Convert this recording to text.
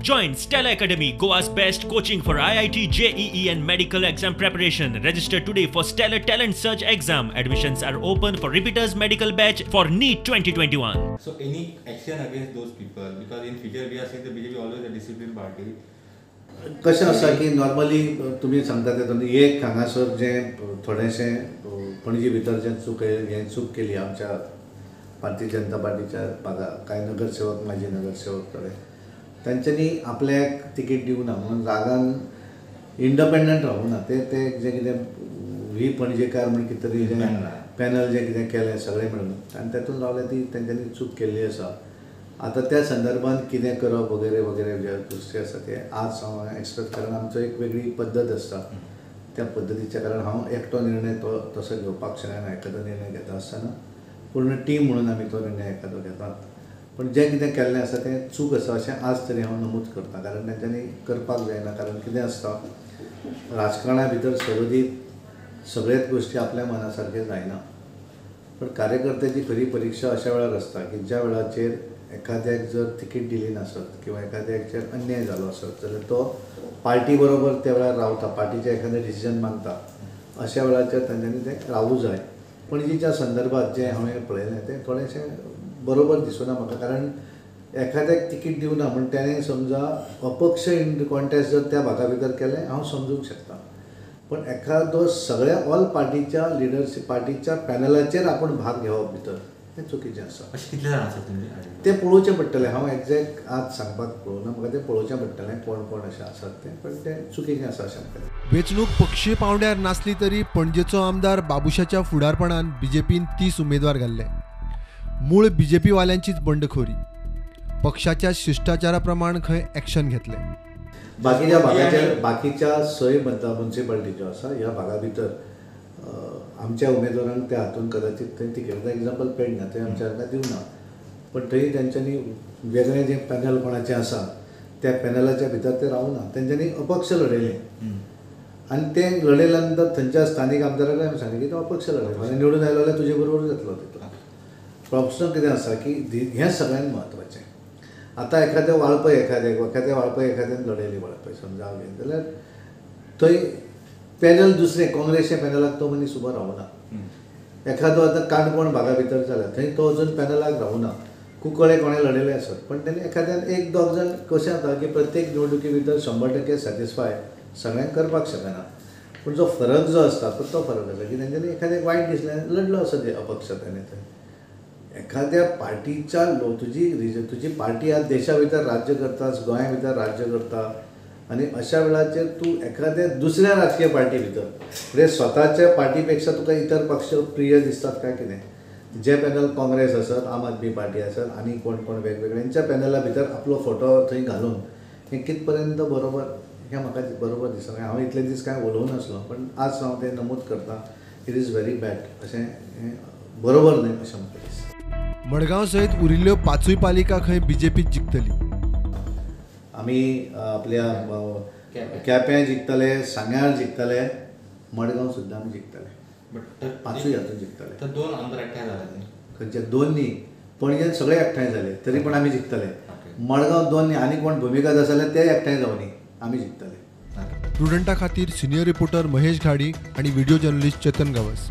Join Stellar Academy, Goa's best coaching for IIT, JEE and medical exam preparation. Register today for Stellar Talent Search exam. Admissions are open for repeaters medical batch for NEET 2021. So any action against those people, because in future we are seeing the BJP always a disciplined party. कशें आसा की normally तुमी सांगता तें एक हांगासर जें थोडेशें पणजी भितर जें चूक हें चूक केली आमच्या भारतीय जनता पार्टीच्या भागा कांय नगरसेवक माजी नगरसेवक थोडे तांच्यांनी आपल्याक तिकीट दिवना म्हणून रागान इंडिपेंडंट रावना ते ते जें कितें व्ही पणजेकार म्हण कितें तरी जें पॅनल जें कितें केलें सगळें मेळून आनी तातूंत रावले ती तांच्यांनी चूक केल्ली आसा. आतां त्या संदर्भात कितें करप वगैरे वगैरे जे गोश्टी आसा ते आज हांव एक्सपेक्ट कारण आमचो एक वेगळी पद्दत आसता त्या पद्दतीच्या कारण हांव एकटो निर्णय तो तसो घेवपाक शकना. एखादो निर्णय घेता आसतना पूर्ण टीम म्हणून आमी तो निर्णय एखादो घेतात, पण जें कितें केल्लें आसा तें चूक आसा अशें आज तरी हांव नमूद करता, कारण तांच्यांनी करपाक जायना. कारण कितें आसता राजकारणा भितर सदोदीत सगळ्याच गोश्टी आपल्या मना सारकें जायना, पण कार्यकर्त्याची खरी परिक्षा अशा वेळार आसता की ज्या वेळाचेर एखाद्याक जर तिकीट दिली नासत किंवा एखाद्याचेर अन्याय जालो आसत जाल्यार तो पार्टी बरोबर त्या वेळार रावता, पार्टीचें एखादें डिसिजन मानता, अशा वेळाचेर तांच्यांनी तें रावूं जाय. पणजीच्या संदर्भात जें हांवें पळयलें तें थोडेंशें बरोबर दिसना म्हाका, कारण एखाद्याक तिकीट दिवना म्हण तेणें समजा अपक्ष इन कॉन्टेस्ट जर त्या भागा भितर केलें हांव समजूंक शकता, पण एखादो सगळ्या ऑल पार्टीच्या लिडरशीप पार्टीच्या पॅनलाचेर आपूण भाग घेवप भितर तें चुकीचें आसा. अशें कितले जाण आसात तुमचे? तें पळोवचें पडटलें, हांव एग्जॅक्ट आज सांगपाक पळोवना, म्हाका तें पळोवचें पडटलें कोण कोण अशें आसात तें, पण तें चुकीचें आसा अशें म्हाका. वेंचणूक पक्षीय पावंड्यार नासली तरी पणजेचो आमदार बाबुशाच्या फुडारपणान बीजेपीन 30 उमेदवार घाल्ले. मूळ बीजेपी वाल्यांचीच बंडखोरी. पक्षाच्या शिश्टाचारा प्रमाण खंय एक्शन घेतलें. बाकीच्या भागाच्या बाकीच्या सय म्युनिसिपालिटी ज्यो आसा ह्या भागा भितर आमच्या उमेदवारांक त्या हातून कदाचित थंय तिकेट एग्जाम्पल पेडना थंय आमच्या हांगा दिवना, पण थंय तांच्यांनी वेगळें जें पॅनल कोणाचें आसा त्या पॅनलाच्या भितर ते रावना, तांच्यांनी अपक्ष लढयलें आनी तें लढयल्या नंतर थंयच्या स्थानीक आमदाराक आमी सांगलें की तो अपक्ष लढयलो आनी निवडून आयलो जाल्यार तुजे बरोबर जातलो तितलो. प्रश्न कितें आसा की हें सगळ्यांत म्हत्वाचें. आतां एखाद्या वाळपय एखाद्या वाळपय एखाद्यान लढयली वाळपय समजा हांवें जाल्यार थंय पॅनल दुसरें काँग्रेसच्या पॅनलाक तो मनीस उबो रावना. एखादो आतां काणकोण भागा भितर जाला थंय तो अजून पॅनलाक रावना, कुंकळे कोणें लढयलें आसत पण तेणें एखाद्यान एक दोग जाण कशें जाता की प्रत्येक निवडणुके भितर 100% सॅटिस्फाय सगळ्यांक करपाक शकना, पूण जो फरक जो आसता तो फरक आसा की तेंच्यांनी एखाद्याक वायट दिसलें लढलो आसत ते अपक्ष तेणें थंय एखाद्या पार्टीच्या लोक तुजी पार्टी आज देशा भितर राज्य करता, गोंया भितर राज्य करता आनी अशा वेळाचेर तूं एखाद्या दुसऱ्या राजकीय पार्टी भितर म्हणजे स्वताच्या पार्टीपेक्षा तुका इतर पक्ष प्रिय दिसतात काय कितें, जे पॅनल काँग्रेस आसत, आम आदमी पार्टी आसत आनी कोण कोण वेगवेगळ्यांच्या पॅनला भितर आपलो फोटो थंय घालून हें कित पर्यंत बरोबर हें म्हाका बरोबर दिसना. हांव इतले दीस कांय उलोवं नासलो पण आज हांव तें नमूद करता, it is very bad अशें हें बरोबर न्हय अशें म्हाका दिसता. मडगांव सयत उरिल्ल्यो 5 पालिका खंय बीजेपीत जिखतली. आमी आपल्या केप्यां जिखतले, सांग्यार जिखतले, मडगांव सुद्दां आमी जिखतले, बट 5 हातून जिखतले. तर 2 आमदार एकठांय जाले खंयचे 2 न्ही, पणजेन सगळे एकठांय जाले तरी पण आमी जिखतले. मडगांव 2 न्ही, आनी कोण भुमिका आसा जाल्यार ते एकठांय जावनी, आमी जिखतले. प्रुडंटा खातीर सिनियर रिपोर्टर महेश घाडी आणि व्हिडिओ जर्नलिस्ट चेतन गावस.